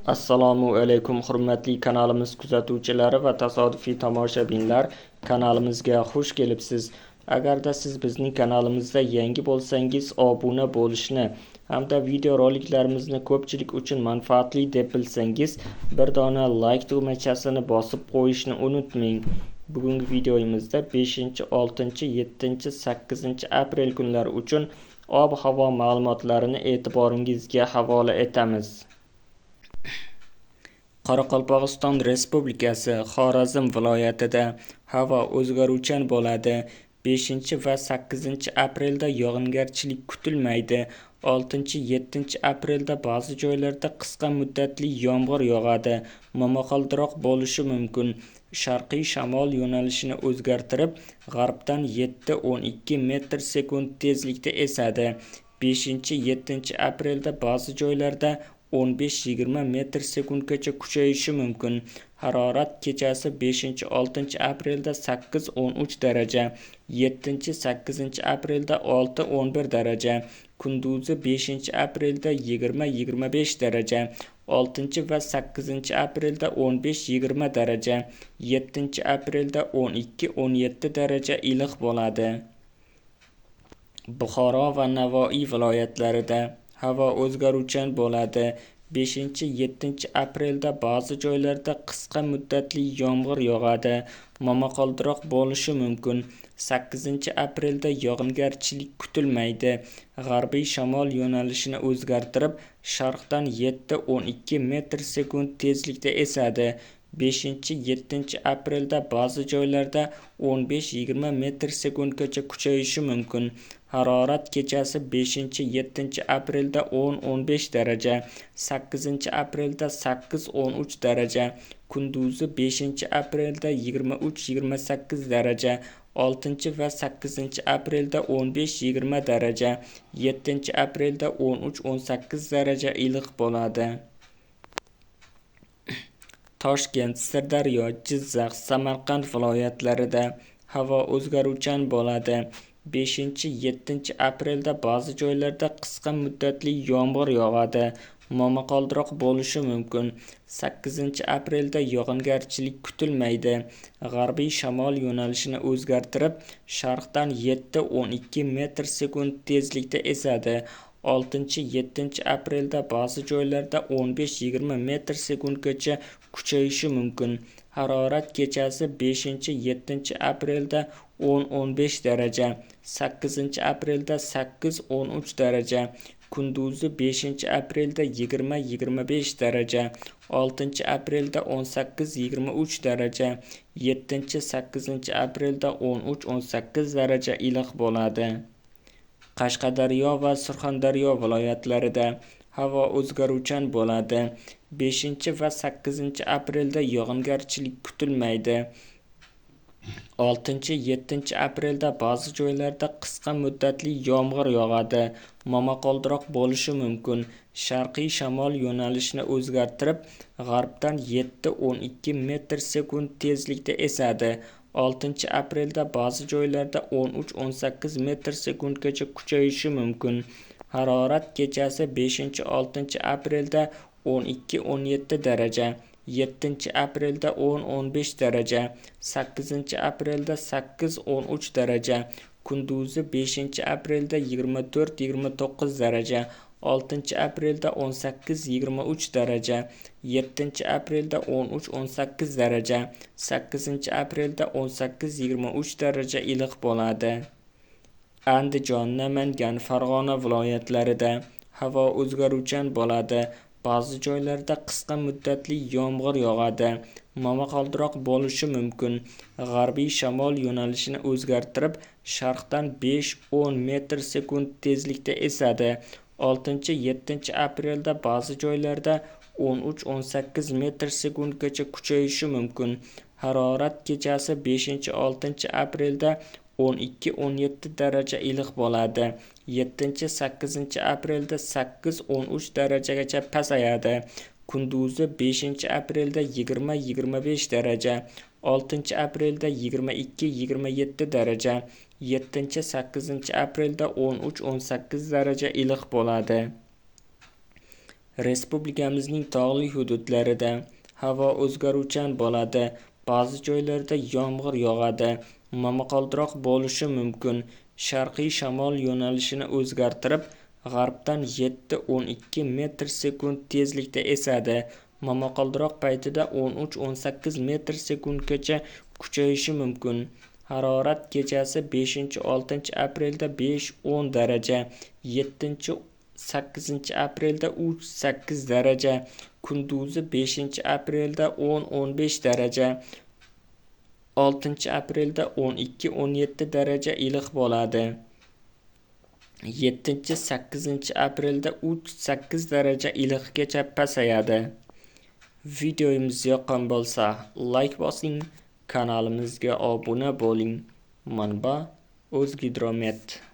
Assalomu alaykum hurmatli kanalimiz kuzatuvchilari va tasodifiy tomoshabinlar, kanalimizga xush kelibsiz. Agarda siz bizning kanalimizda yangi bo'lsangiz, obuna bo'lishni hamda video roliklarimizni ko'pchilik uchun manfaatli deb bilsangiz, bir dona like tugmachasini bosib qo'yishni unutmang. Bugungi videomizda 5, 6, 7, 8 aprel kunlari uchun ob-havo ma'lumotlarini e'tiboringizga havola etamiz. Qoraqalpog'iston Respublikasi Xorazm viloyatida havo o'zgaruvchan bo'ladi. 5 va 8 aprelda yog'ingarchilik kutilmaydi. 6-7 aprelda ba'zi joylarda qisqa muddatli yomg'ir yog'adi. Momaqaldiroq bo'lishi mumkin. Sharqiy shamol yo'nalishini o'zgartirib, g'arbdan 7-12 metr sekund tezlikda esadi. 5-7 aprelda ba'zi joylarda 15-20 metr sekundgacha kuchayishi mumkin. Harorat kechasi 5-6 aprelda 8-13 daraja, 7-8 aprelda 6-11 daraja, kunduzi 5 aprelda 20-25 daraja, 6 va 8 aprelda 15-20 daraja, 7 aprelda 12-17 daraja iliq bo'ladi. Buxoro va Navoiy viloyatlarida havo o'zgaruvchan bo'ladi. 5-7 aprelda ba'zi joylarda qisqa muddatli yomg'ir yog'adi. Momaqaldiroq bo'lishi mumkin. 8 aprelda yog'ingarchilik kutilmaydi. G'arbiy shamol yo'nalishini o'zgartirib, sharqdan 7-12 metr sekund tezlikda esadi. 5-7 aprelda ba'zi joylarda 15-20 metr sekundgacha kuchayishi mumkin. Harorat kechasi 5-7 aprelda 10-15 daraja, 8 aprelda 8-13 daraja, kunduzi 5 aprelda 23-28 daraja, 6 va 8 aprelda 15-20 daraja, 7 aprelda 13-18 daraja iliq bo'ladi. Toshkent, Sirdaryo, Jizzax, Samarqand viloyatlarida havo o'zgaruvchan bo'ladi. 5-7 aprelda ba'zi joylarda qisqa muddatli yomg'ir yog'adi. Momaqaldiroq bo'lishi mumkin. 8 aprelda yog'ingarchilik kutilmaydi. G'arbiy shamol yo'nalishini o'zgartirib, sharqdan 7-12 metr sekund tezlikda esadi. 6-7 aprelda ba'zi joylarda 15-20 metr sekundgacha kuchayishi mumkin. Harorat kechasi 5-7 aprelda 10-15 daraja, 8 aprelda 8-13 daraja, kunduzi 5 aprelda 20-25 daraja, 6 aprelda 18-23 daraja, 7-8 aprelda 13-18 daraja iliq bo'ladi. Qashqadaryo va Surxondaryo viloyatlarida havo o'zgaruvchan bo'ladi. 5 va 8 aprelda yog'ingarchilik kutilmaydi. 6-7 aprelda ba'zi joylarda qisqa muddatli yomg'ir yog'adi. Momaqaldiroq bo'lishi mumkin. Sharqiy shamol yo'nalishini o'zgartirib, g'arbdan 7-12 metr sekund tezlikda esadi. 6 aprelda ba'zi joylarda 13-18 metr sekundgacha kuchayishi mumkin. Harorat kechasi 5-6 aprelda 12-17 daraja, 7 aprelda 10-15 daraja, 8 aprelda 8-13 daraja, kunduzi 5 aprelda 24-29 daraja, 6 aprelda 18-23 daraja, 7 aprelda 13-18 daraja, 8 aprelda 18-23 daraja iliq bo'ladi. Andijon, Namangan, Farg'ona viloyatlarida havo o'zgaruvchan bo'ladi. Ba'zi joylarda qisqa muddatli yomg'ir yog'adi. Momaqaldiroq bo'lishi mumkin. G'arbiy shamol yo'nalishini o'zgartirib, sharqdan 5-10 metr sekund tezlikda esadi. 6-7 aprelda ba'zi joylarda 13-18 metr sekundgacha kuchayishi mumkin. Harorat kechasi 5-6 aprelda 12-17 daraja iliq bo'ladi. 7-8 aprelda 8-13 darajagacha pasayadi. Kunduzi 5 aprelda 20-25 daraja, 6 aprelda 22-27 daraja, 7-8 aprelda 13-18 daraja iliq bo'ladi. Respublikamizning tog'li hududlarida havo o'zgaruvchan bo'ladi. Ba'zi joylarda yomg'ir yog'adi. Momaqaldiroq bo'lishi mumkin. Sharqiy shamol yo'nalishini o'zgartirib, g'arbdan 7-12 metr sekund tezlikda esadi. Momaqaldiroq paytida 13-18 metr sekundgacha kuchayishi mumkin. Harorat kechasi 5-6 aprelda 5-10 daraja, 7-8 aprelda 3-8 daraja, kunduzi 5 aprelda 10-15 daraja, 6 aprelda 12-17 daraja iliq bo'ladi. 7-8 aprelda 3-8 daraja iliqgacha pasayadi. Videomiz yoqqan bo'lsa, like bosing, kanalimizga obuna bo'ling. Manba: O'zgidromet.